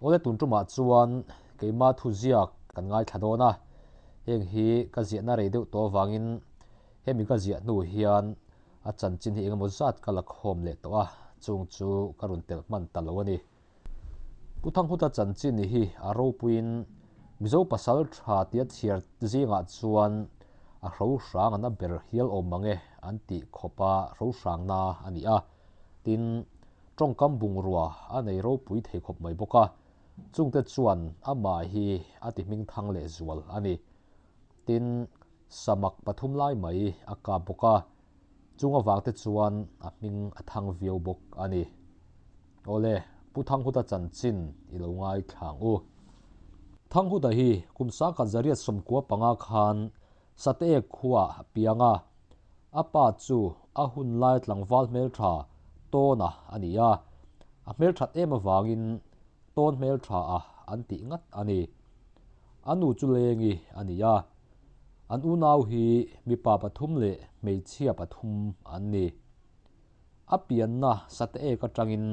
Awle tun tumah chuan keima thuziak kan ngaithla dawn a, heng hi ka ziahna rei deuh tawh avangin hemi ka ziah hnu hian a chanchin hi engemaw zat ka la khawm leh tawh a, chung chu ka rawn telh hman ta lo a ni. Pu Thanghuta chanchin hi a ropuiin Mizo pasal tha tia chhiar zingah chuan a hro hrang an a ber hial awm mang e an tih khawpa hro hrangna a ni a. Tin, tawngkam bungrua a nei ropui thei khawp mai bawk a, chungte chuan amah hi a ti hmingthang leh zual a ni. Tin, samak pathum lai mai a kap bawk a, Chung avangte chuan a hming a thang viau bawk a ni. Awle, Pu Thanghuta chanchin i lo ngaithla ang u. Thanghuta hi kum sangkhat zariat 95 khan Sateek khuaah a piang a. A pa chu a hun lai tlangval hmeltha Tawna a ni a. A hmelthat em avangin Tawn hmeltha a an tih ngat a ni. A nu chu Lengi a ni a. An unau hi mipa pathum leh hmeichhia pathum an ni. A pianna Sateek atangin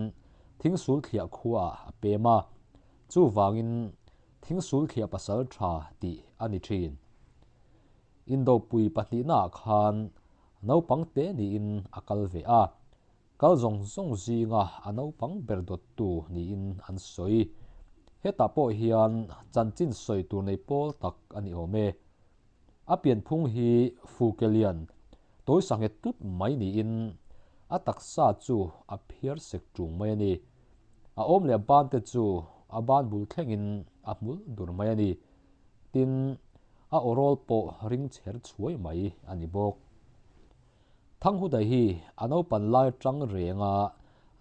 Thingsulthliah khuaah a pem a, chuvangin Thingsulthliah pasal tha tih a ni thin. Indopui pahnihnaah khan naupang te niin a kal ve a, Kal zawng zawng zinga a naupang ber dawttu niin an sawi. Hetah pawh hian chanchin sawi tur nei pawl tak a ni awm e. A pianphung hi Fukelian tawi sanghet tut mai niin a taksa chu a phiar sek ṭung mai a ni. A awm leh a ban te chu a ban bul thlengin a hmul dur mai a ni. Tin, a awrawl pawh ring chher chhuai mai a ni bawk. Thanghuda hi a naupan lai atang reng a,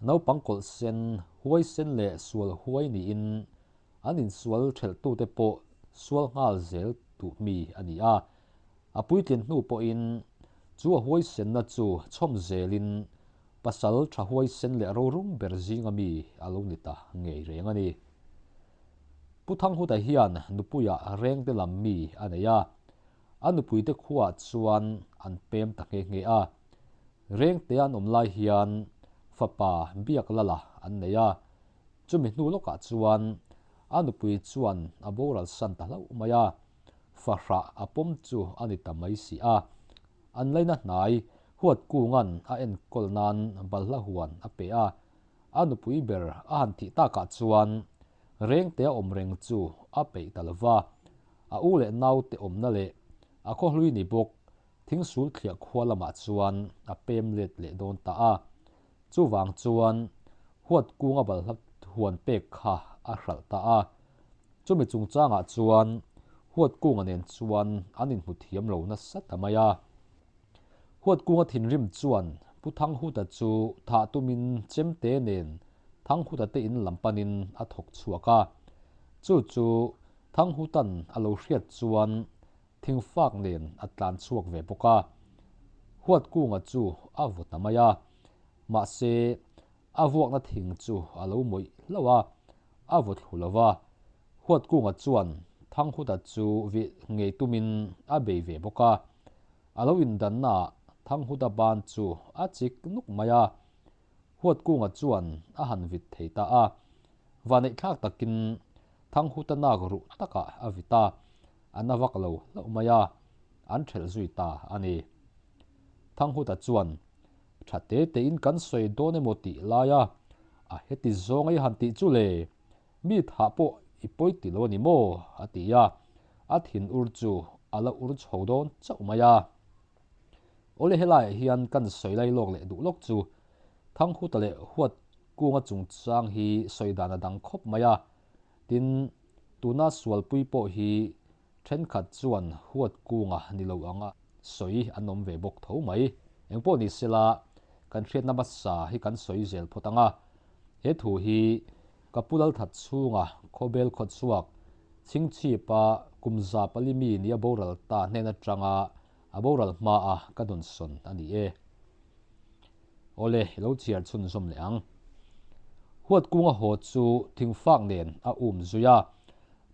naupang kawlh sen, huai sen leh sual huai niin an insual thelhtute pawh sual nghal zel duh mi a ni a. A puitlin hnu pawhin chu a huaisenna chu chhawm zelin pasal tha huaisen leh rorum ber zinga mi a lo ni ta ngei reng a ni. Pu Thanghuda hian nupuiah rengte lam mi a nei a, A nupuite khuaah chuan an pem ta nghe nghe a. Rengte an awm lai hian fapa biak lala an nei a. Chumi hnu lawkah chuan a nupui chuan a boral san ta hlauh mai a. Fahrah a pawm chu a ni ta mai si a. An laina hnai huat kunga'n a enkawl nan balhla huan a pe a. A nupui ber a han thih takah chuan Rengte a awm reng chu a peih ta lova. A u leh naute awmna leh a khawhlui ni bawk Thingsul thliah khua lamah chuan a pem let leh dawn ta a. Chuvang chuan huat kunga balhla huan pek kha a hralh ta a. Chumi chungchangah chuan huat kunga nen chuan an inhmu thiam lo nasa ta mai a. Huat kunga thinrim chuan Pu Thanghuta chu thah tumin chemte nen Thanghuta te in lam panin a thawk chhuak a. Chu chu Thanghutan a lo hriat chuan thingfak nen a tlan chhuak ve bawk a. Huat kunga chu a vaw ta mai a. Mahse, a vuakna thing chu a lo mawih hlauh a, a vaw thlu lo va. Huat kunga chuan Thanghuta chu vih ngei tumin a bei ve bawk a. A lo indannaah Thanghuta ban chu a chik nuk mai a. Huatkunga chuan a han vit thei ta a. Vaneihthlak takin Thanghuta nak ruh takah a vit a, a na vak lo hlauh mai a, an ṭhelh zui ta a ni. Thanghuta chuan, Ṭha te tein kan sawi dawn emaw tih lai a, a heti zawng ei han tih chu le, mi thah pawh i pawi ti lo a ni maw? a ti a, a thin ur chu a la ur chho dawn chauh mai a. Awle helaiah hian kan sawi lai lawk leh duh lawk chu Thanghuta leh Huat kunga chungchang hi sawi dan a dang khawp mai a, tin tuna sualpui pawh hi thenkhat chuan Huat kunga ni lo anga sawi an awm ve bawk tho mai. Engpawh ni sela kan hriatna hmasa hi kan sawi zel phawt ang a, he thu hi ka pu Lalthat chhunga khawbel khawchhuak Chhingchhipa kum 400 mi nia boral ta hnen atanga A boral hma a ka dawn sawn a ni e. Awle, i lo chhiar chhunzawm leh ang. Huat kunga haw chu thingfak nen a um zui a,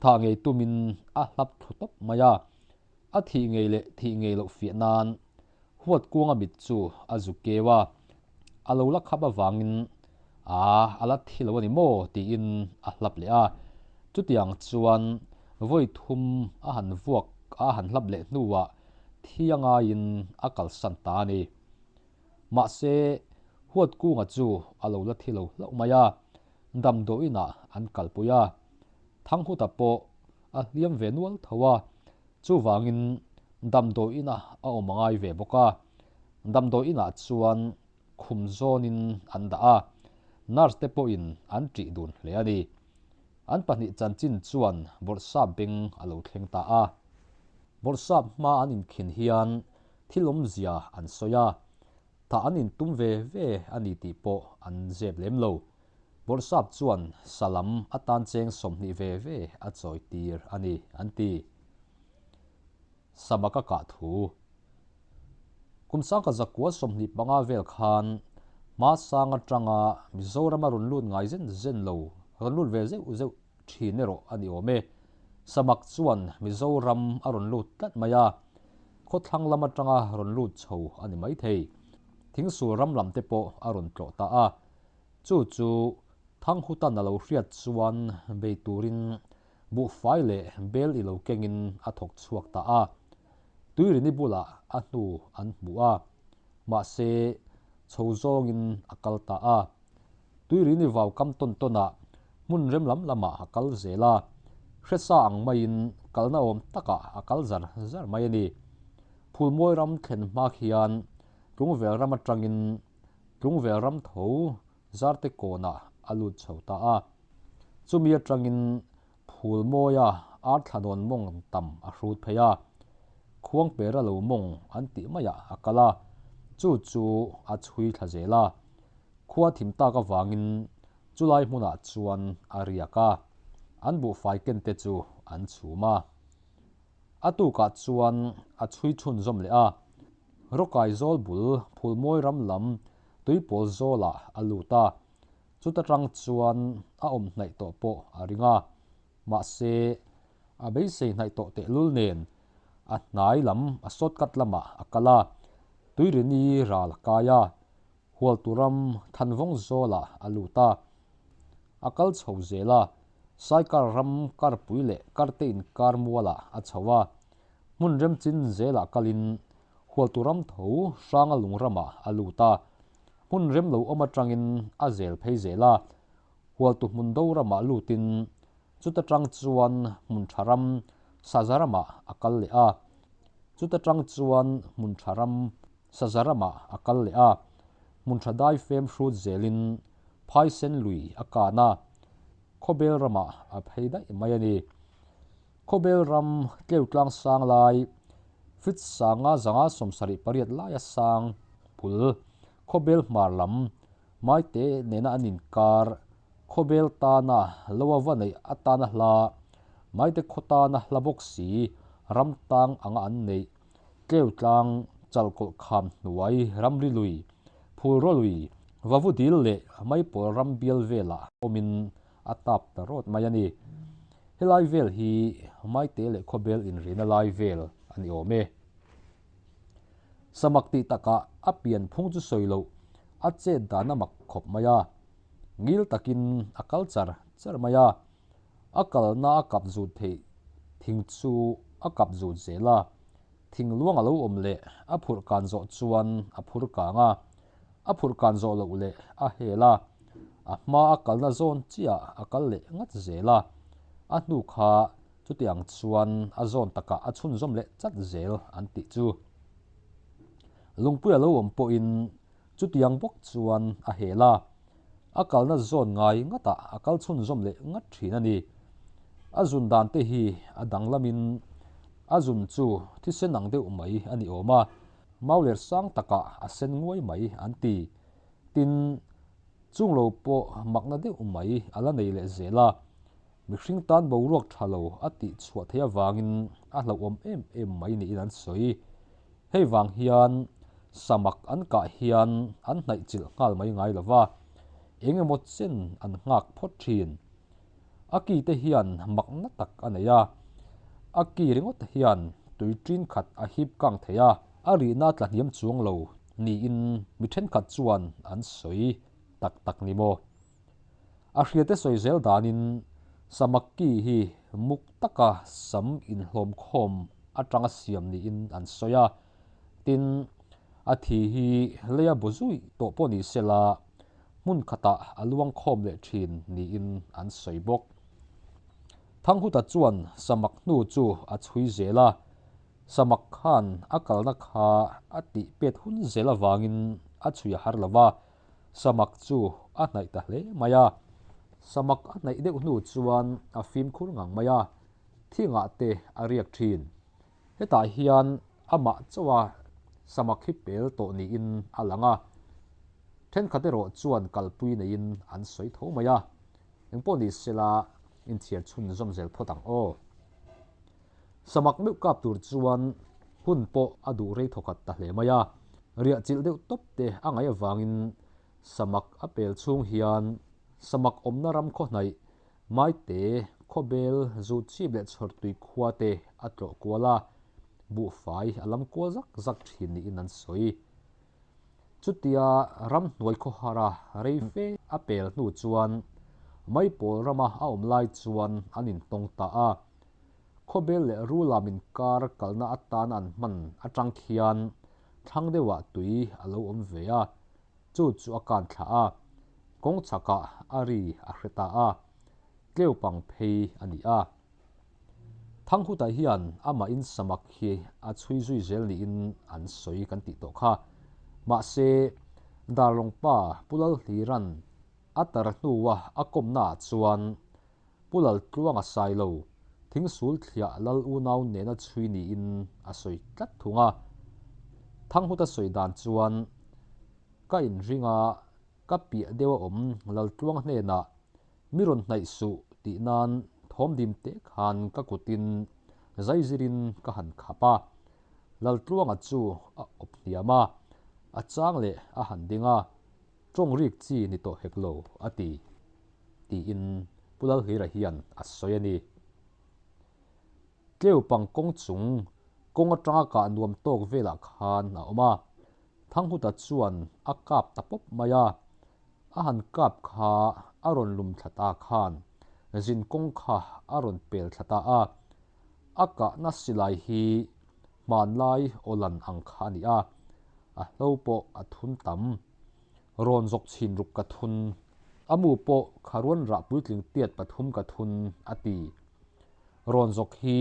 thah ngei tumin a hlap thlu tawp mai a. A thih ngei leh thih ngei loh fiah nan huat kunga mit chu a zu keu a, a lo la khap avangin a a la thi lo a ni maw tiin a hlap leh a. Chutiang chuan vawi thum a han vuak a han hlap leh hnuah thi a ngaiin a kalsan ta a ni. Mahse, Huatkunga chu a lo la thi lo hlauh mai a, damdawiinah an kalpui a. Thanghuta pawh a hliam ve nual tho a, chuvangin damdawiinah a awm a ngai ve bawk a. Damdawiinah chuan khum zawnin an dah a, nurse te pawhin an ṭih dun hle a ni. An pahnih chanchin chuan Bawrhsap beng a lo thleng ta a. Bawrhsap hma an inkhin hian thil awmzia an sawi a, tah an intum ve ve a ni tih pawh an zep lem lo. Bawrhsap chuan salam atan cheng 20 ve ve a chawi tir a ni, an ti. Sama ka kah thu. Kum sangkhat zakua 25 vel khan hma sang atanga Mizorama rawn lut ngai zen zen lo, rawn lut ve zeuh zeuh thin erawh a ni awm e. Samak chuan Mizoram a rawn lut tlat mai a, khawthlang lam atanga rawn lut chho a ni maithei. Thingsul ram lam te pawh a rawn tlawh ta a, chu chu Thanghutan a lo hriat chuan bei turin Buhfai leh bel i lo kengin a thawk chhuak ta a, Tuirini bulah a hnu an hmu a, mahse chho zawngin a kal ta a. Tuirini vau kam tawn tawnah hmun rem lam lamah a kal zel a, hresa ang maiin kalna awm takah a kal zar zar mai a ni. Phulmawi ram thlen hma khian Tlungvel ram atangin Tlungvel ram tho Zarte kawnah a lut chho ta a. Chumi atangin Phulmawia arthlanawn mawng tam a hrut phei a, Khuangpera lo mawng an tih maiah a kal a, chu chu a chhui thla zel a. Khua thim tak avangin chulai hmunah chuan a riak a, an buhfai kente chu an chhum a. A tukah chuan a chhui chhunzawm leh a, Rawkai zawl bul Phulmawi ram lam tuipawl zawlah a lut a, chuta tang chuan a awm hnaih tawh pawh a ring a, mahse a beisei hnaih tawh tehlul nen a hnai lam a shortcut lamah a kal a, Tuirini ral a kai a, Hualtu ram Thanvawng zawlah a lut a, a kal chho zel a, Saikar ram karpui leh karte inkar mualah a chho a, hmun remchin zelah kalin Hualtu ram tho Hranga lung ramah a lut a, hmun rem lo awm atangin a zel phei zel a, Hualtu hmun do ramah lutin chuta tang chuan hmun tha ram Saza ramah a kal leh a, chuta tang chuan hmun tha ram Saza ramah a kal leh a, hmun tha dai fem hrut zelin Phaisen lui a kan a, Khawbel ramah a phei daih mai a ni. Khawbel ram tleu tlang sang lai, feet sanga zanga 78 laia sang bul, Khawbel hmar lam, Maite nena an inkar, Khawbel tana lo a va neih atana hla, Maite khaw tana hla bawk si, ram tang anga an neih, tleu tlang chalkawlh kham hnuai ramri lui, phulraw lui, vavu dil leh maipawl ram bial velah awmin a tap ta rawt mai a ni. Helai vel hi Maite leh Khawbel inrina lai vel a ni awm e. Samak tih takah a pian phung chu sawi loh a chet dan a mak khawp mai a. Ngil takin a kal char char mai a. A kalna a kap zut theih thing chu a kap zut zel a. Thing luang a lo awm leh a phurh kan zawh chuan a phur kang a. A phurh kan zawh loh leh a hel a, a hma a kalna zawn chiah a kal leh ngat zel a, a hnu kha chutiang chuan a zawn takah a chhunzawm leh chat zel an tih chu. Lungpui a lo awm pawhin chutiang bawk chuan a hel a, a kalna zawn ngai ngatah a kal chhunzawm leh ngat thin a ni. A zun dan te hi a danglamin a zun chu thisen ang deuh mai a ni awm a, Mauler sang takah a sen nguai mai an ti. Tin, chung lo pawh makna deuh mai a la nei leh zel a. Mihring tan boruak tha lo a tih chhuah theih avangin a hlauhawm em em mai niin an sawi. Hei vang hian samak an kah hian an hnaih chilh nghal mai ngai lo va, eng emaw chen an nghak phawt thin. A ki te hian makna tak a nei a, a ki ringawt hian tui ṭin khat a hip kang thei a, a rihna tla hniam chuang lo niin mi ṭhenkhat chuan an sawi tak tak ni maw? A hriate sawi zel danin Samak ki hi muk taka sam inhlawm khawm atanga siam niin an sawi a. Tin, a thi hi leia bu zui tawh pawh ni sela hmun khatah a luang khawm leh thin niin an sawi bawk. Thanghuta chuan samak hnu chu a chhui zel a, samak khan a kalna kha a tih pet hun zel avangin a chhui a har lo va, samak chu a hnaih ta hle mai a. Samak a hnaih deuh hnu chuan a fimkhur ngang mai a, thingah te a riak thin. Hetah hian amah chauha samak hi pel tawh niin a lang a, thenkhat erawh chuan kalpui neiin an sawi tho mai a. Engpawh ni sela inchhiar chhunzawm zel phawt ang aw. Samak meuh kap tur chuan hun pawh a duh rei thawkhat ta hle mai a, riah chilh deuh tawp te a ngaih avangin samak a pel chhung hian samak awmna ram khaw hnaih Maite, Khawbel, Zuchhip leh Chhawrtui khua te a tlawh kual a, buhfai a lam kual zak zak thin niin an sawi. Chutia ramhnuai khawhara rei fe a pel hnu chuan Maipawl rama a awm lai chuan an intawng ta a. Khawbel leh Rulam inkar kalna atana an hman atang khian thlang deuhah tui a lo awm ve a, chu chu a kan thlah a, kawng chhakah a ri a hre ta a, tleu pang phei a ni a. Thanghuta hian amahin samak hi a chhui zui zel niin an sawi kan tih tawh kha. Mahse, Darlawng pa Pu Lalhliran a tar hnua a kawmnaah chuan Pu Laltluanga Sailo thingsul thliah lal unau nena chhui niin a sawi tlat thung a. Thanghuta sawi dan chuan, Ka inring a, ka piah deuh a awm Laltluanga hnenah Mi rawn hnaih suh tih nan thawmdim te khan ka kutin zaizirin ka han khap a. Laltluanga chu a awp hniam a, a chang leh a han ding a, tawng rik chi ni tawh hek lo a ti, tiin Pu Lalhlira hian a sawi a ni. Tleu pang kawng chung kawng atanga kah nuam tawk velah khan a awm a, Thanghuta chuan a kap ta pawp mai a, A han kap kha a rawn lum thla ta khan zin kawng kha a rawn pel thla ta a. A kahna silai hi hmanlai awlan ang kha a ni a, a hlo pawh a thun tam. Rawn zawk chhin ruk ka thun, a mu pawh kharuan rah puitling tiat pathum ka thun a ti. Rawn zawk hi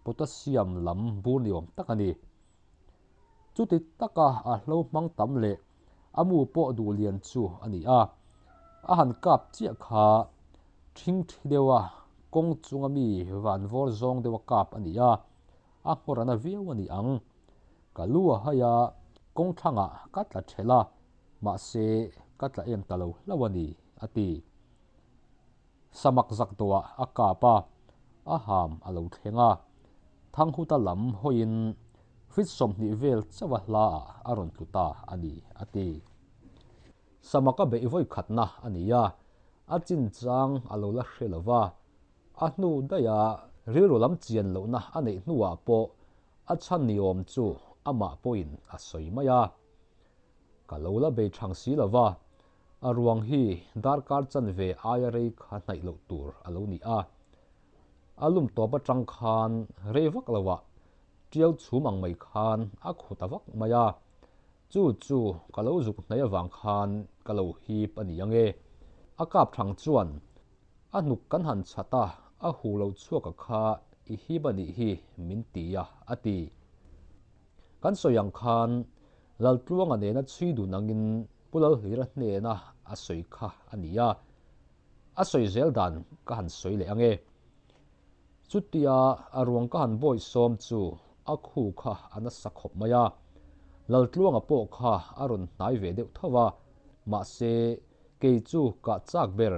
potassium lam bur ni awm tak a ni. Chuti taka a hlo hmang tam leh A mu pawh duh lian chu a ni a, a han kap chiah kha ṭhing ṭhi deuha kawng chunga mi van vawr zawng deuha kap a ni a, a nghawr a na viau a ni ang. Ka lu a hai a, kawng thlangah ka tla ṭhelh a, mahse ka tla em ta lo hlauh a ni, a ti. Samak zak dawhah a kap a, a ham a lo thleng a. Thanghuta lam hawiin feet 20 vel chauha hlaah a rawn tlu ta a ni, a ti. Samak a beih vawi khatna a ni a, a chinchang a lo la hre lo va. A hnu daiha rilru lam chian lohna a neih hnuah pawh a chhan ni awm chu amah pawhin a sawi mai a. Ka lo la bei thang si lo va, A ruang hi darkar chanve aia rei kha hnaih loh tur a lo ni a. A lum tawp atang khan rei vak loah tiau chhum ang mai khan a khu ta vak mai a. Chu chu ka lo zuk hnaih avang khan ka lo hip a ni ang e. A kap thang chuan a hnuk kan han chhat a, a hu lo chhuak a kha i hip a nih hi min ti a, a ti. Kan sawi ang khan Laltluanga nena chhui dun angin Pu Lalhlira hnena a sawi kha a ni a, a sawi zel dan ka han sawi leh ang e. Chutia a ruang ka han bawi sawm chu a khu kha a nasa khawp mai a, Laltluanga pawh kha a rawn hnai ve deuh tho a, mahse kei chu kah chak ber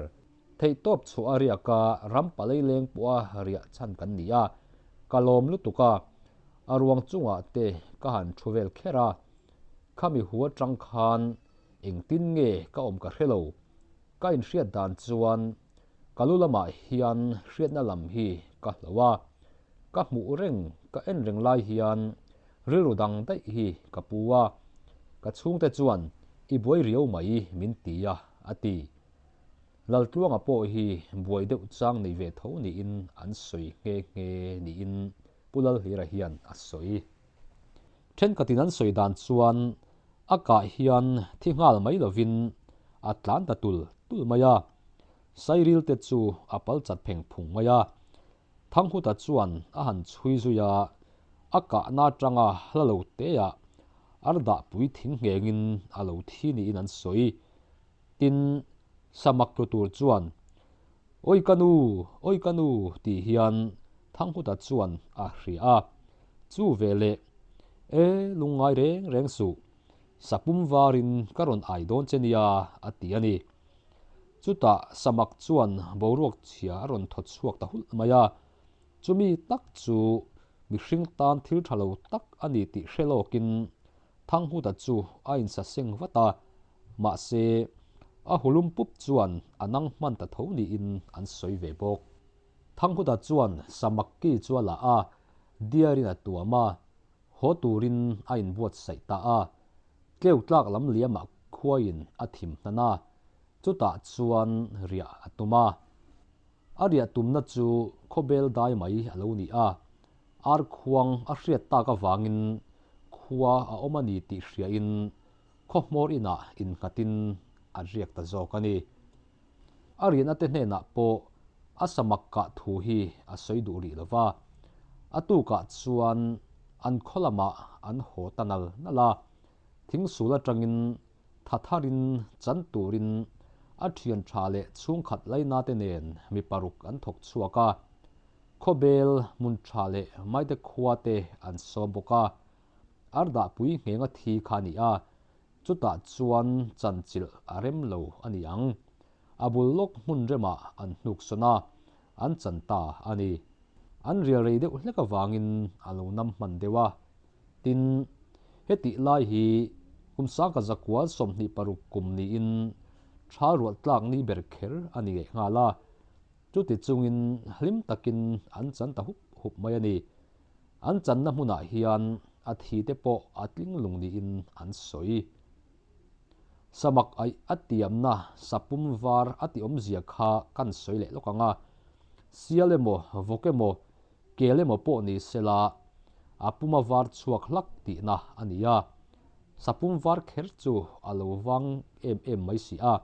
theihtawp chhuah a riak a, ram palei leng pawha riah chhan kan ni a, ka lawm lutuk a, a ruang chungah te ka han thu vel kher a. Khami hu atang khan engtin nge ka awm ka hre lo. Ka inhriat dan chuan ka lu lamah hian hriatna lam hi ka hlo a, ka hmuh reng ka en reng lai hian rilru dang daih hi ka pu a, ka chhungte chuan i buai riau mai min ti a, a ti. Laltluanga pawh hi buai deuh chang nei ve tho niin an sawi nghe nghe niin Pu Lalhlira hian a sawi. Thenkhatin an sawi dan chuan a kah hian thi nghal mai lovin a tlan ta tul tul mai a, Sairil te chu a pal chat pheng phung mai a. Thanghuta chuan a han chhui zui a, a kahna atanga hla lo teah ardah pui thing nghengin a lo thi niin an sawi. Tin, samak tlu tur chuan, Awi ka nu, awi ka nu tih hian Thanghuta chuan a hria a. Chu veleh, E, lungngai reng reng suh, sapum varin ka rawn ai dawn che nia, a ti a ni. Chutah samak chuan boruak chhia a rawn thaw chhuak ta hulh mai a, chumi tak chu mihring tan thil tha lo tak a ni tih hre lawkin Thanghuta chu a insaseng vat a, mahse a hulum pup chuan a nang hman ta tho niin an sawi ve bawk. Thanghuta chuan samak ki chu a la a, diarin a tuam a, haw turin a inbuatsaih ta a. Tleu tlak lam liamah khuaiin a thim hnan a, chutah chuan riah a tum a. A riah tumna chu khawbel dai mai a lo ni a, ar khuang a hriat tak avangin khua a awm a ni tih hriain khaw hmawr inah innghatin a riak ta zawk a ni. A riahna te hnenah pawh a samak kah thu hi a sawi duh rih lo va, a tukah chuan an khaw lamah an haw ta nal nal a, thingsul atangin tha tharin chan turin a thian tha leh chhungkhat laina te nen mi paruk an thawk chhuak a, khawbel hmun tha leh maite khua te an sawm bawk a, ardahpui nghenga thi kha a ni a, Chutah chuan chanchilh a rem lo a ni ang. A bul lawk hmun remah an hnuk sawn a, an chan ta a ni. An rial rei deuh hlek avangin a lo nam hman deuh a. Tin, hetih lai hi kum sangka zakual 26 kum niin thal ruah tlak ni ber kher a ni leh nghal a. Chuti chungin hlim takin an chan ta hup hup mai a ni. An channa hmunah hian a thi te pawh a tling lung niin an sawi. Samak aih a tiamna sapum var a ti awmzia kha kan sawi leh lawk ang a. Sial emaw, vawk emaw, kel emaw pawh ni sela a puma var chhuak hlak tihna a ni a. Sapum var kher chu a lo vang em em mai si a.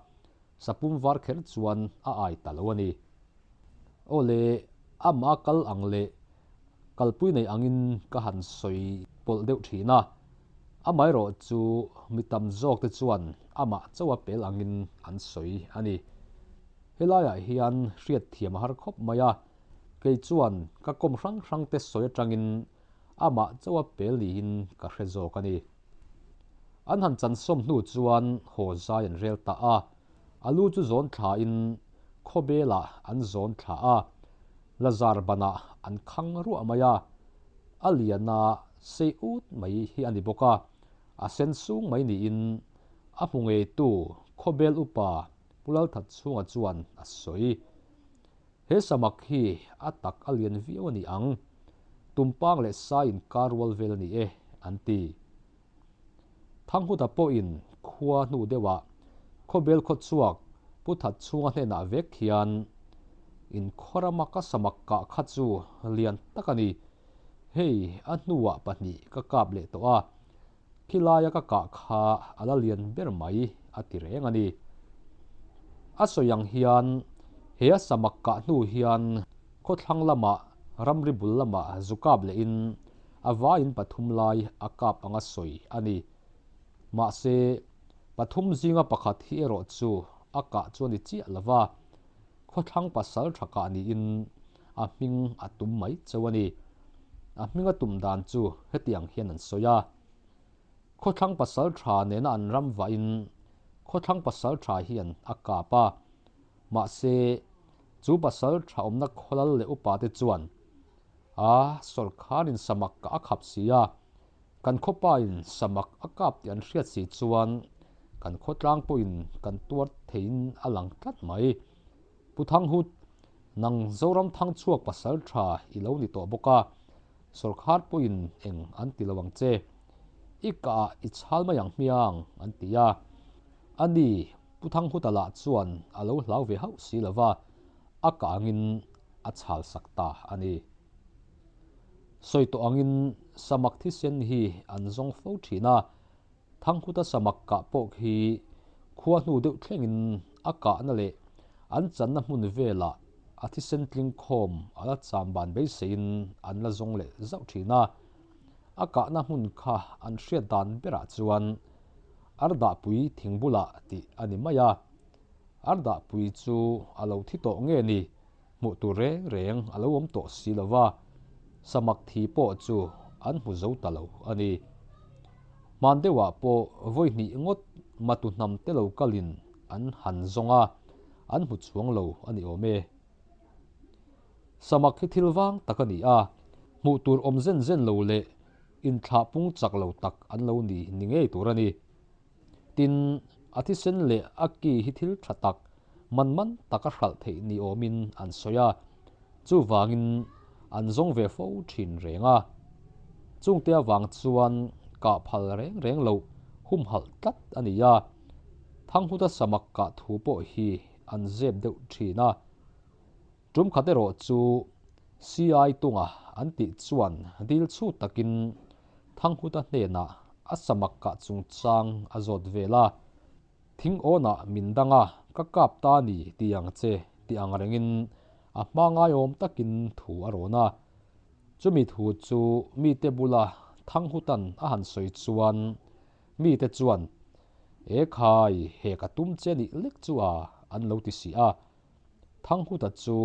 Sapum var kher chuan a ai ta lo a ni. Aw le, amah kal ang leh kalpui nei angin ka han sawi pawlh deuh thin a, amaherawh chu mi tam zawk te chuan amah chauha pel angin an sawi a ni. Helaiah hian hriatthiam a har khawp mai a, kei chuan ka kawm hrang hrang te sawi atangin amah chauha pel niin ka hre zawk a ni. An han chansawm hnu chuan haw zai an rel ta a, a lu chu zawn thlain khawbelah an zawn thla a, Lazar banah an khang ruah mai a, a liana sei ut mai hi a ni bawk a, a sen sung mai niin a hmu ngeitu khawbel upa Pu Lalthatchhunga chuan a sawi. He samak hi a tak a lian viau a ni ang. Tumpang leh sai inkar rual vel a ni e, an ti. Thanghuta pawhin khua hnu deuhah khawbel khawchhuak Pu Thatchhunga hnenah vek hian inkhawrama ka samak kah kha chu lian tak a ni. Hei a hnuah pahnih ka kap leh tawh a, Khilaia ka kah kha a la lian ber mai a ti reng a ni. A sawi ang hian he a samak kah hnu hian khawthlang lamah ramri bul lamah zu kap lehin a vaiin pathum lai a kap anga sawi a ni. Mahse, pathum zinga pakhat hi erawh chu a kah chu a ni chiah lo va, khawthlang pasal tha kah niin a hming a tum mai chauh a ni. A hming a tum dan chu hetiang hian an sawi a, Khawthlang pasal tha nena an ram vahin khawthlang pasal tha hian a kap a, mahse chu pasal tha awmna khawlal leh upa te chuan a sawrkharin samak a khap si a, kan khawpain samak a kap tih an hriat si chuan kan khawtlang pawhin kan tuar theiin a lang tlat mai. Pu Thanghut, nang Zoram Thangchhuak pasal tha i lo ni tawh bawk a, sawrkhar pawhin eng an ti lo ang che. I kah ah i chhal mai ang hmiang, an ti a. A ni, Pu Thanghuta lah chuan a lo hlau ve hauh si lo va, a kangin a chhal sak ta a ni. Sawi tawh angin samak thisen hi an zawng fo thin a, Thanghuta samak kah pawh khi khua hnu deuh thlengin a kahna leh an channa hmun velah a thisen tling khawm a la cham ban beiseiin an la zawng leh zauh thin a. A kahna hmun kha an hriat dan berah chuan Ardahpui thing bulah tih a ni mai a. Ardahpui chu a lo thi tawh nge ni? Hmuh tur reng reng a lo awm tawh si lo va, samak thi pawh chu an hmu zo ta lo a ni. Hman deuhah pawh vawi hnih ngawt matu hnam te lo kalin an han zawng a, an hmu chuang lo a ni awm e. Samak hi thil vang tak a ni a, hmuh tur awm zen zen lo leh inthlah pung chak lo tak an lo ni ni ngei tur a ni. Tin, a thisen leh a ki hi thil tha tak, man man taka hralh theih ni awmin an sawi a, chuvangin an zawng ve fo thin reng a. Chungte avang chuan kah phal reng reng loh humhalh tlat a ni a, Thanghuta samak kah thu pawh hi an zep deuh thin a. Tum khat erawh chu CI tunga an tih chuan dil chhut takin Thanghuta hnenah a samak kah chungchang a zawt vel a, Thing awnah min dang a, ka kap ta ni ti ang che ti ang rengin a hma ngaiawm takin thu a rawn a. Chumi thu chu mite bula Thanghutan a han sawi chuan mite chuan, E khai, he ka tum che nih lek chu a, an lo ti si a. Thanghuta chu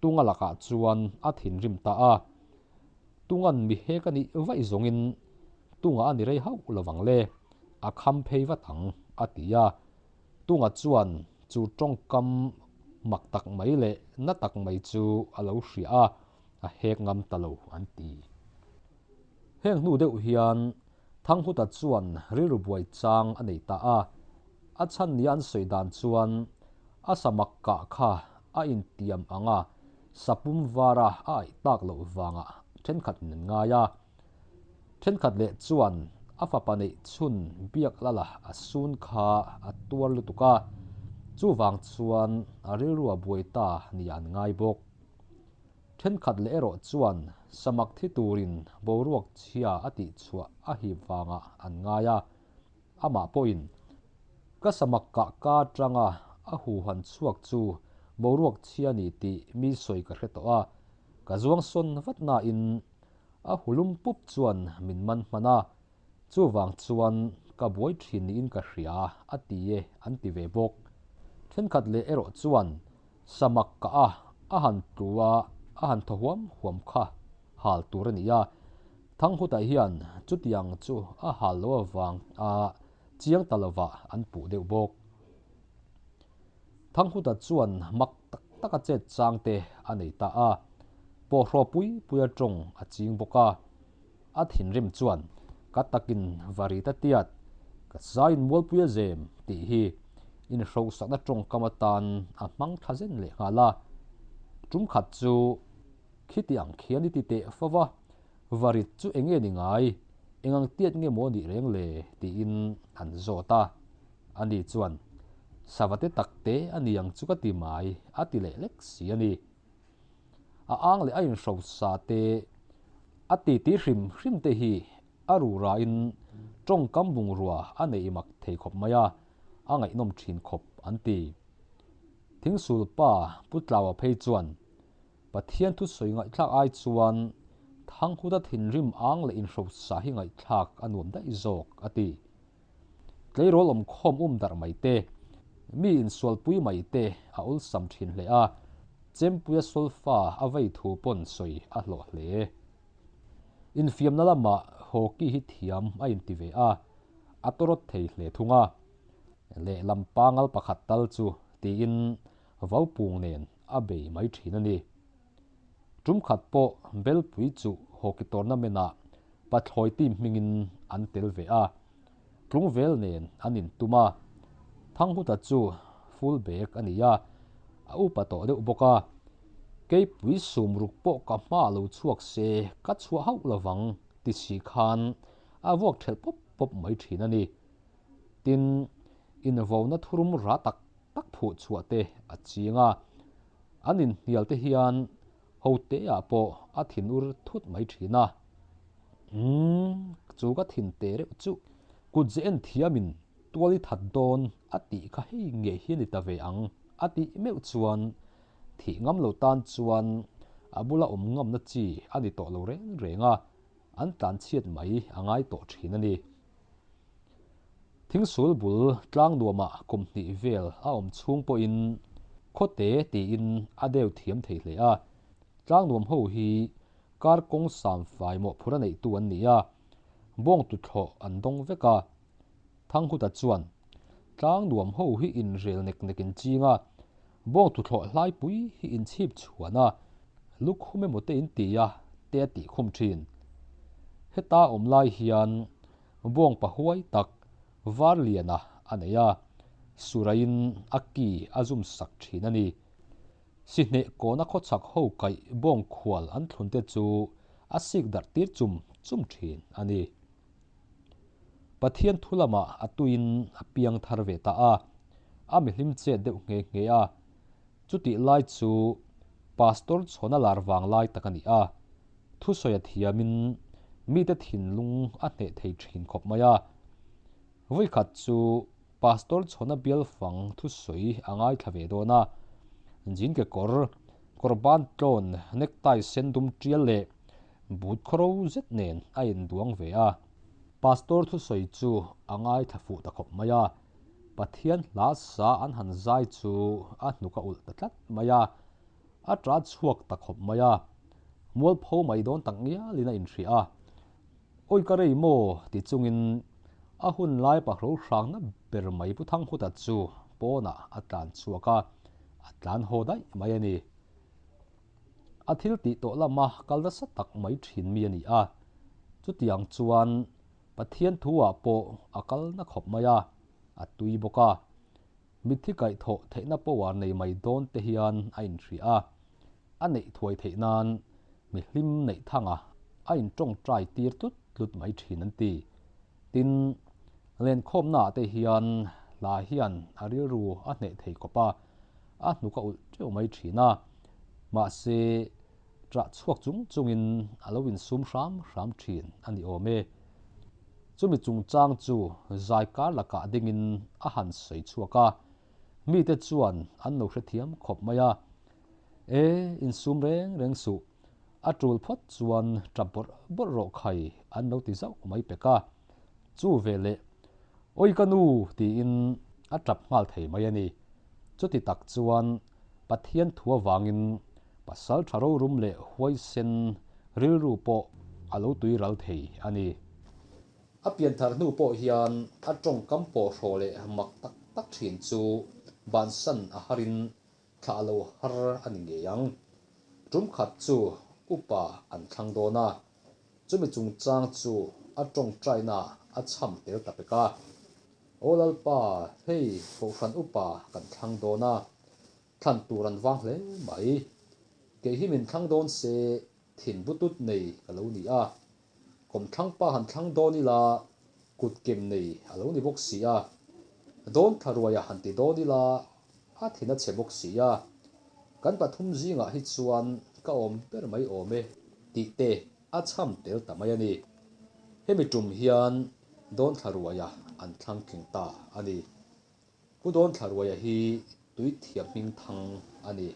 Tunga lakah chuan a thinrim ta a, Tunga'n mi hek a nih vaih zawngin Tunga a ni rei hauh lo vang le, a kham phei vat ang, a ti a. Tunga chuan chu tawngkam mak tak mai leh na tak mai chu a lo hria a, a hek ngam ta lo an ti. Heng hnu deuh hian Thanghuta chuan rilru buai chang a nei ta a, a chhan nia an sawi dan chuan a samak kah kha a intiam ang a, sapum vara a aih tak loh vangah thenkhat in an ngai a. Thenkhat leh chuan a fapa neih chhun biak lala a sun kha a tuar lutuk a, chuvang chuan a rilru a buai ta nia an ngai bawk. Thenkhat leh erawh chuan samak thi turin boruak chhia a tihchhuah a hip vangah an ngai a, amah pawhin ka samak kah ka atanga a huhan chhuak chu boruak chhia ni tih mi sawi ka hre tawh a, ka zuang sawn vat nain a hulum pup chuan min man hman a, Chuvang chuan ka buai thin niin ka hria a ti e an ti ve bawk. Thenkhat leh erawh chuan samak kah a a han tlu a, a han thaw huam huam kha hal tur a ni a. Thanghutah hian chutiang chu a hal lo avang a chiang ta lovah an puh deuh bawk. Thanghuta chuan mak tak taka chet chang te a nei ta a, pawhraw pui puia tawng a ching bawk a. A thinrim chuan, Ka takin va ri ta tiat, ka zaiin mualpui a zem tih hi inhrohsakna tawngkam atan a hmang thla zen leh nghal a. Tum khat chu khiti ang khian i ti teh fo va, va rit chu eng nge ni ngai, eng ang tiat nge maw nih reng le tiin an zawt a. Ani chuan, Savate takte a ni ang chu ka ti mai a ti leh lek si a ni. A ang leh a inhrosa te, a titi hrim hrim te hi a rurain tawngkam bungrua a nei mak thei khawp mai a, a ngaihnawm thin khawp an ti. Thingsul pa Pu Tlaua phei chuan Pathian thusawi ngaihthlak ai chuan Thanghuta thinrim ang leh inhrosa hi ngaihthlak a nuam daih zawk a ti. Tleirawl awmkhawm um darh mai te, mi insualpui mai te a awlsam thin hle a, Chempuia solfa a vei thu pawn sawi a hlawh hle. Infiamna lamah hockey hi thiam a inti ve a, a tawrawt thei hle thung a. Lehlam pangal pakhat tal chu tiin vaupung nen a bei mai thin a ni. Tum khat pawh Belpui chu hockey tournament ah Pathlawi team hmingin an tel ve a, Tlungvel nen an intum a. Thanghuta chu full back a ni a, a upa tawh deuh bawk a. Keipui sumruk pawh ka hma lo chhuak se ka chhuah hauh lovang ti si khan a vuak thelh pawp pawp mai thin a ni. Tin, Invona thurum ra tak tak phuh chhuah te a ching a, an inhnial te hian hoteah pawh a thinur thut mai thin a. Umm, chu ka thin te reuh chu kut ze en thiamin tual i that dawn a tih kha hei ngei hi a ni ta ve ang a tih meuh chuan thih ngam lo tan chuan a bula awm ngamna chi a ni tawh lo reng reng a, an tlanchhiat mai a ngai tawh thin a ni. Thingsul bul tlang nuamah kum hnih vel a awm chhung pawhin khawte tiin a deu thiam thei hle a. Tlang nuam ho hi kar kawng sam fai mawhphurh a neihtu an ni a, bawng tuthlawh an dawng vek a. Thanghuta chuan, Tlang nuam ho hi inrel nek nek in ching a, bawng tuthlawh hlaipui hi inchhip chhuan a, lukhum emaw te in ti a, te a tih khum thin. Heta awm lai hian Bawng pahuai tak var liana a nei a, Suraiin a ki a zum sak thin a ni. Sihneh kawna khawchhak ho kaih bawng khual an thlun te chu a sik darh tir chum chum thin a ni. Pathian thu lamah a tuiin a piang thar ve ta a, a mihlim chet deuh nghe nghe a. Chutih lai chu Pastor chhawna lar vang lai tak a ni a. Thusawi a thiamin mite thinlung a hneh thei thin khawp mai a. Vawikhat chu Pastor Chhawna bialfang thusawi a ngaithla ve dawn a. Jean kekawr, kawr ban tlawn, necktie sen dum tial leh boot khawro zet nen a induang ve a. Pastor thusawi chu a ngaithla fuh ta khawp mai a. Pathian hla sa an han zai chu a hnuk a ulh ta tlat mai a. A ṭa chhuak ta khawp mai a, mualpho mai dawn tak ngialin a inhria a. Awi ka rei maw? ti chungin a hun lai pahro hrangna ber mai Pu Thanghuta chu pawnah a tlan chhuak a, a tlan haw daih mai a ni. A thil tih tawh lama kal nasa tak mai thin mi a ni a, chutiang chuan Pathian thu-ah pawh a kal na khawp mai a, a tui bawk a. Mitthi kaihthawh theihna power nei mai dawn te hian a inhria a, a neih thuai theih nan mihlim neih thanga a intawngtai tir tlut tlut mai thin an ti. Tin, lenkhawmnaah te hian hla hian a rilru a hneh thei khawp a, a hnuk a ulh teuh mai thin a. Mahse, ṭah chhuak chung chungin a lo insum hram hram thin a ni awm e. Chumi chungchang chu zai kar lakah dingin a han sawi chhuak a, mite chuan an lo hrethiam khawp mai a. E, insum reng reng suh, a tul phawt chuan ṭap bawrh bawrh rawh khai an lo ti zauh mai pek a. Chu veleh, Awi ka nu! tiin a ṭap nghal thei mai a ni. Chuti tak chuan Pathian thu avangin pasal ṭha rorum leh huaisen rilru pawh a lo tui ral thei a ni. A pianthar hnu pawh hian a tawngkam pawhhrawh leh mak tak tak ṭhin chu bansan a harin thlah lo har a ni ngei ang. Tum khat chu upa an thlang dawn a, chumi chungchang chu a tawngtaina a chham tel ta pek a. Aw Lalpa, hei Kohhran upa kan thlang dawn a, thlan tur an vang hle mai. Kei hi min thlang dawn se thin butut nei ka lo ni a, kawmthlang pa han thlang dawn ila kut kem nei a lo ni bawk si a, dawn thla ruaia han ti dawn ila a thin a chhe bawk si a, kan pathum zingah hi chuan ka awm ber mai awm e tih te a chham tel ta mai a ni. Hemi tum hian Dawn thla ruaia an thlang tling ta a ni. Pu Dawn thla ruaia hi tui thiam hming thang a ni.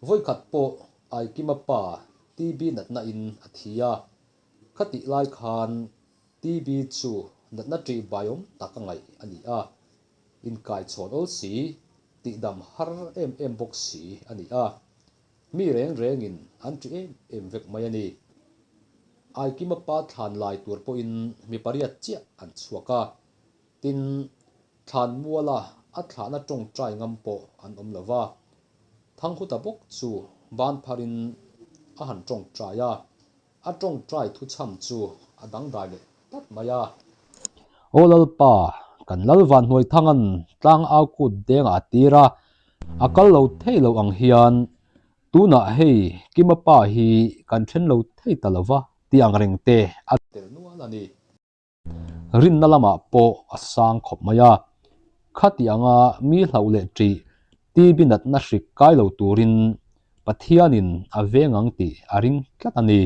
Vawikhat pawh Aikima pa TB natna in a thi a, khatih lai khan TB chu natna ṭih baiawm tak a ngaih a ni a, inkaichhawn awl si, tihdam har em em bawk si a ni a. Mi reng rengin an ṭi em em vek mai a ni. Aikima pa thlan lai tur pawhin mi pariat chiah an chhuak a, tin, thlan muala a thlahna tawngtai ngam pawh an awm lo va. Thanghuta bawk chu ban pharin a han tawngtai a, a tawngtai thuchham chu a dangdai leh tlat mai a. Aw Lalpa, kan Lal Vanhnuaithanga'n tlang au kut dengah a tir a, A kal lo thei lo ang hian tunah hei Kima pa hi kan then lo thei ta lo va tih ang reng te a tel nual a ni. Rinna lamah pawh a sang khawp mai a. Khati anga mi hlauh leh ṭih TB natna hrik kai lo turin Pathianin a veng ang tih a ring tlat a ni.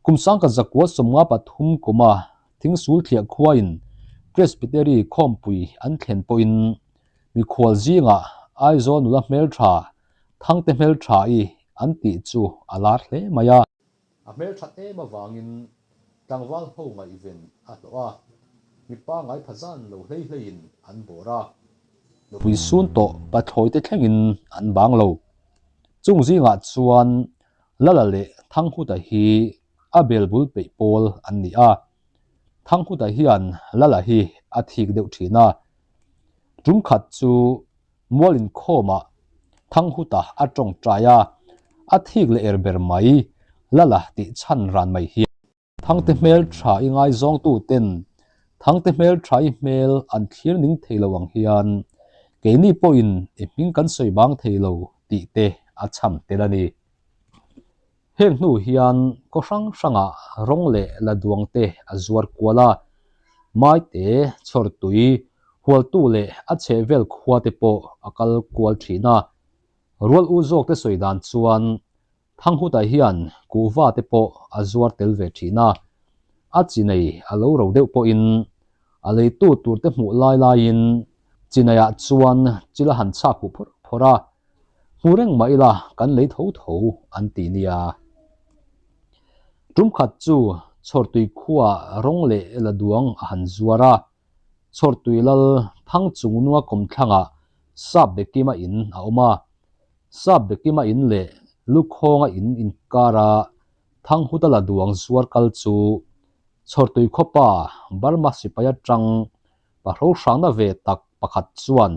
Kum sangkhat zakua 53 kuma Thingsul thliah khuain Presbytery khawmpui an thlen pawhin mikhual zingah Aizawl nula hmeltha Thangte hmeltha-i an tih chu a lar hle mai a. A hmelthat em avangin tlangval ho ngaihven a hlawh a, mipa ngaipha zan lo hlei hleiin an bawr a. Nupui sun tawh pathlawi te thlengin an bang lo. Chung zingah chuan Lala leh Thanghuta hi a belbul peih pawl an ni a. Thanghuta hian Lala hi a thik deuh thin a. Tum khat chu Mual inkhawmah Thanghuta a tawngtai a, a thik leh er ber mai, Lala tih chhan ran mai hian. Thangte hmel tha i ngaizawngtu ten Thangte hmel tha i hmel an thlir ning thei lo ang hian keini pawhin i hming kan sawi bang thei lo tih te a chham tel a ni. Heng hnu hian khaw hrang hrangah rawng leh la duang te a zuar kual a, Maite, Chhawrtui, Hualtu leh a chhehvel khua te pawh a kal kual thin a. Rual u zawk te sawi dan chuan Thanghuta hian kuhva te pawh a zuar tel ve thin a, a chi nei a lo ro deuh pawhin a leitu tur te hmuh lai laiin chi neiah chuan chil a han chhak huh phawrh phawrh a, Hmu reng mah ila kan lei tho tho an ti nia. Tum khat chu Chhawrtui khuaah rawng leh la duang a han zuar a, Chhawrtui lal thang chung nua kawmthlangah Sap Bekima in a awm a. Sap Bekima in leh Lukhawnga in inkara Thanghuta la duang zuar kal chu Chhawrtui khawpa Burma sipai atang pahro hrangna ve tak pakhat chuan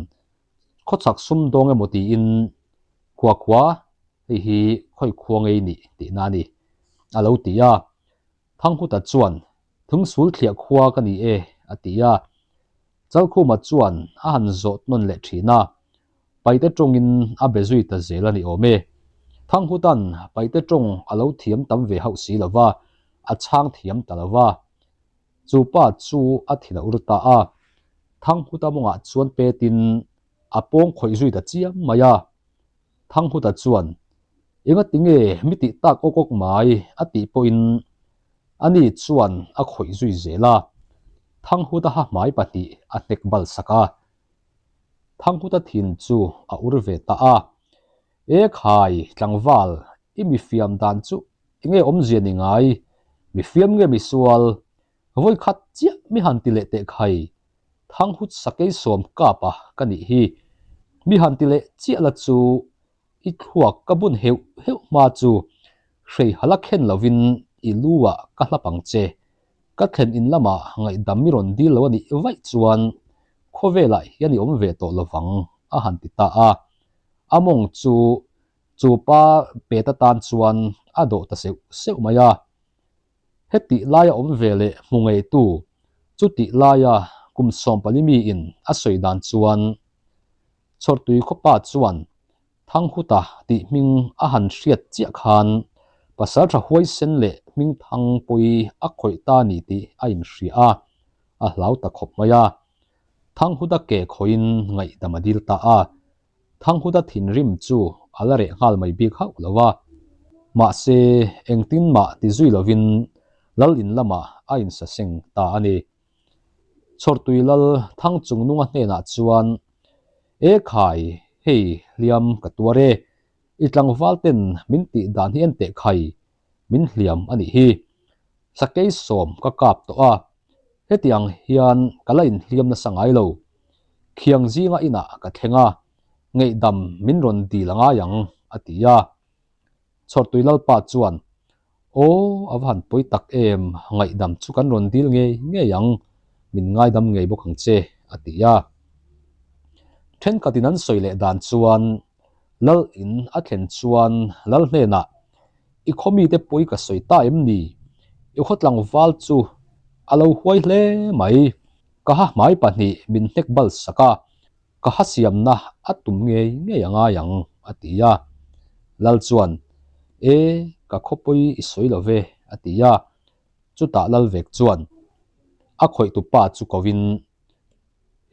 Khawchhak sumdawng emaw tiin khua khua hei hi khawi khua ngei nih tihna a ni, a lo ti a. Thanghuta chuan, Thungsul thliah khua ka ni e, a ti a. Chalkhuma chuan a han zawh nawn leh thin a, Paite tawngin a be zui ta zel a ni awm e. Thanghutan Paite tawng a lo thiam tam ve hauh si lo va, a chhang thiam ta lo va. Chu pa chu a thin a ur ta a, Thanghuta mawngah chuan petin a pawng khawih zui ta chiam mai a. Thanghuta chuan, Engati nge mi tih tak awk awk mai? a tih pawhin ani chuan a khawih zui zel a. Thanghuta ha hmai pahnih a hnek bal sak a. Thanghuta thin chu a ur ve ta a, E khai, tlangval, i mi fiam dan chu Enge awmzia ni ngai? Mi fiam nge mi sual? Vawi khat chiah mi han ti leh teh khai. Thanghut sakei sawm kap a ka nih hi. Mi han ti leh chiah la chu i thluak ka bun heuh heuh hma chu hrei hala khen lovin i lu ah ka hlap ang che. Ka thlen in lamah ngaihdam mi rawn dil lo a nih vaih chuan khawvelah hian i awm ve tawh lovang a han ti ta a. A mawng chu Chu pa pet atan chuan a dawh ta seuh seuh mai a. Hetih laia awm ve leh hmu ngeitu, chutih laia kum 14 miin a sawi dan chuan Chhawrtui khawpa chuan Thanghuta tih hming a han hriat chiah khan pasaltha huaisen leh hmingthang pawi a khawih ta ni tih a inhria a, a hlau ta khawp mai a. Thanghuta ke khawiin ngaihdam a dil ta a. Thanghuta thinrim chu a la reh nghal mai bik hauh lo a, mahse engtin mah ti zui lovin lal in lamah a insaseng ta a ni. Chhawrtui lal Thangchungnunga hnenah chuan, E khai, hei hliam ka tuar e, i tlangval ten min tih dan hi en teh khai, min hliam a nih hi. Sakei sawm ka kap tawh a, hetiang hian ka la inhliam nasa ngai lo. Khiang zinga inah ka thleng a, ngaihdam min rawn dil a ngai ang, a ti a. Chhawrtui Lalpa chuan, Aw, a va han pawi tak em, ngaihdam chu kan rawn dil ngei ngei ang, min ngaidam ngei bawk ang che, a ti a. Thenkhatin an sawi leh dan chuan, Lal in a thlen chuan Lal hnenah, I khaw mite pawi ka sawi ta em ni? I khaw tlangval chu a lo huai hle mai. Ka ha hmai pahnih min hnek bal sak a, ka ha siamna a tum ngei ngei a ngai ang, a ti a. Lal chuan, E, ka khaw pawi i sawi lo ve, a ti a. Chutah Lalvek chuan. A khawihtu pa chu kovin,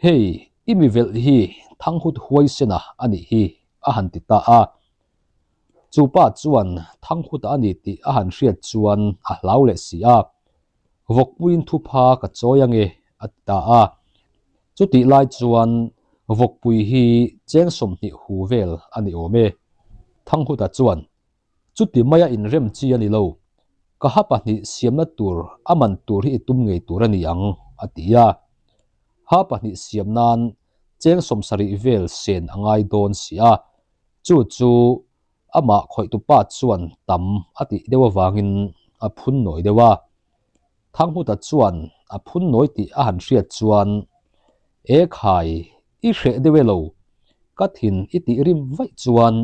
Hei, i mi velh hi Thanghut huaisena a nih hi, a han ti ta a. Chu pa chuan Thanghuta a ni tih a han hriat chuan a hlau leh si a, Vawkpuiin thupha ka chawi ange, a ti ta a. Chutih lai chuan Vawkpui hi cheng 20 hu vel a ni awm e. Thanghuta chuan, Chuti maia inrem chi a ni lo. Ka ha pahnih siamna tur a man tur hi i tum ngei tur a ni ang, a ti a. Ha pahnih siam nan cheng 70 vel sen a ngai dawn si a. Chu chu amah khawihtupa chuan tam a tih deuh avangin a phun nawi deuh a. Thanghuta chuan a phun nawi tih a han hriat chuan, E khai, i hreh deuh e lo, ka thin i tih rim vaih chuan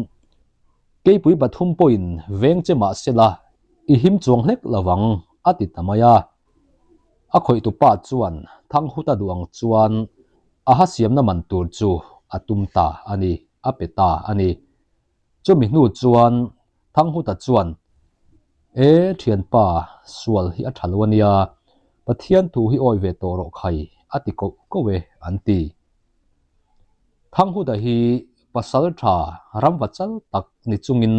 keipui pathum pawhin veng che mah sela i him chuang hlek lo vang, a ti ta mai a. A khawihtupa chuan Thanghuta duh ang chuan a ha siamna man tur chu a tum ta a ni, a pe ta a ni. Chumi hnu chuan Thanghuta chuan, E thianpa, sual hi a tha lo a nia, Pathian thu hi awi ve tawh rawh khai, a ti koh koh e, an ti. Thanghuta hi pasal tha ramva chal tak ni chungin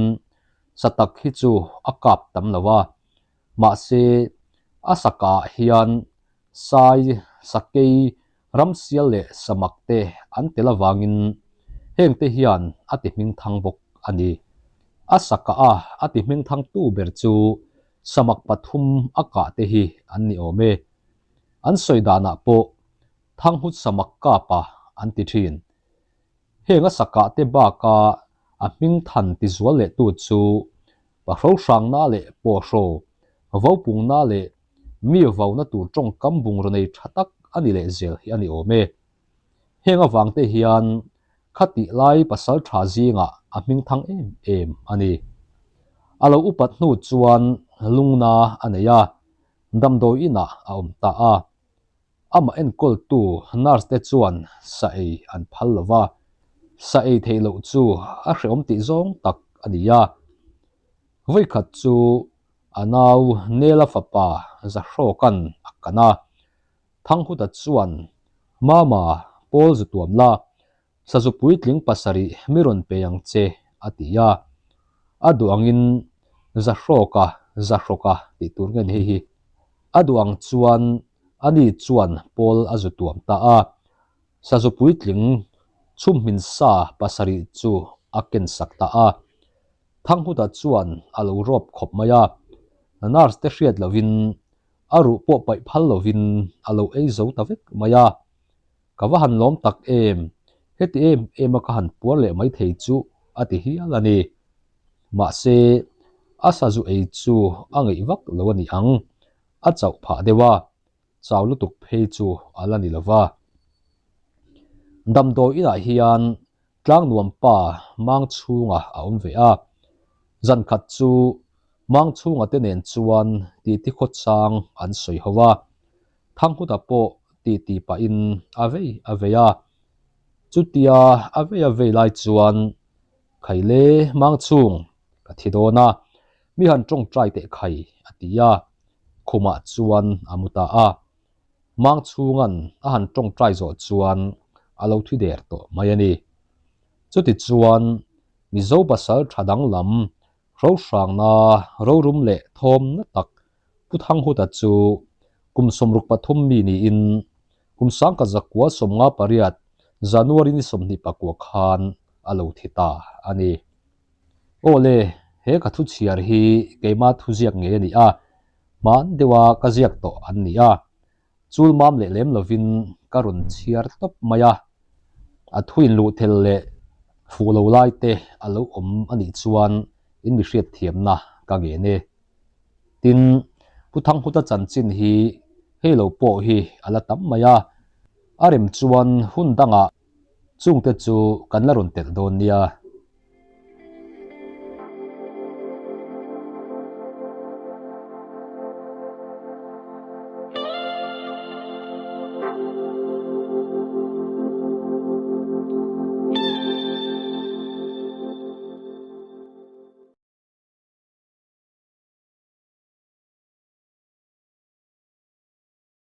sa tak hi chu a kap tam lo a, mahse a sa kah hian Sai, sakei, ramsial leh samak te an tel avangin hengte hian a ti hmingthang bawk a ni. A sa kah a a ti hmingthangtu ber chu samak pathum a kah te hi an ni awm e. An sawi danah pawh Thanghut samak kapa an ti thin. Heng a sa kah te baka a hmingthan tizual lehtu chu Pahro hrangna leh pawhro, vopungna leh mi vauna tur tawngkam bungraw nei tha tak a ni leh zel hi a ni awm e. Heng avangte hian khatih lai pasal tha zingah a hmingthang em em a ni. A lo upat hnu chuan lungna a nei a, damdawi inah a awm ta a. Amah enkawltu nurse te chuan sa ei an phal lo va, sa ei theih loh chu a hrehawm tih zawng tak a ni a. Vawikhat chu a nau Nela fapa Zahrawka'n a kan a, Thanghuta chuan, Mama, Paul zu tuam la, Sazu puitling pasarih mi rawn pe ang che, a ti a. A duh angin Zahrawka, Zahrawka tih tur nge ni hei hi? A duh ang chuan ani chuan Paul a zu tuam ta a. Sazu puitling chhumhmin sa pasarih chu a ken sak ta a. Thanghuta chuan a lo rawp khawp mai a. Nurse te hriat lovin a ruh pawh paih phal lovin a lo ei zo ta vek mai a. Ka va han lawm tak em, heti em em a ka han puar leh mai thei chu a ti hial a ni. Mahse, a sazu ei chu a ngeih vak lo a ni ang, a chauh phah deuh a, chau lutuk phei chu a la ni lo va. Damdawi inah hian Tlangnuam pa mang chhunga a awm ve a, zan khat chu mang chhunga te nen chuan titi khawchang an sawi ho a, Thanghuta pawh titi pahin a vei a vei a. Chutia a vei a vei lai chuan Khaile mang chhung ka thi dawn a, mi han tawngtai teh khai a ti a, khumah chuan a mu ta a. Mang chhunga'n a han tawngtai zawh chuan a lo thi der tawh mai a ni. Chutichuan Mizo pasal tha danglam Rohrangna rorum leh thawmna tak Pu Thanghuta chu kum 63 mi niin kum 1958 January ni 24 khan a lo thi ta a ni. Aw le, he ka thu chhiar hi keima thuziak ngei a ni a, hman deuha ka ziak tawh an ni a, chul mam leh lem lovin ka rawn chhiar tawp mai a, a thu inluh thel leh fuh lo lai te a lo awm a nih chuan in mi hriatthiamna ka ngen e. Tin, Pu Thanghuta chanchin hi hei lo pawh hi a la tam mai a, a rem chuan hun dangah chungte chu kan la rawn telh dawn nia.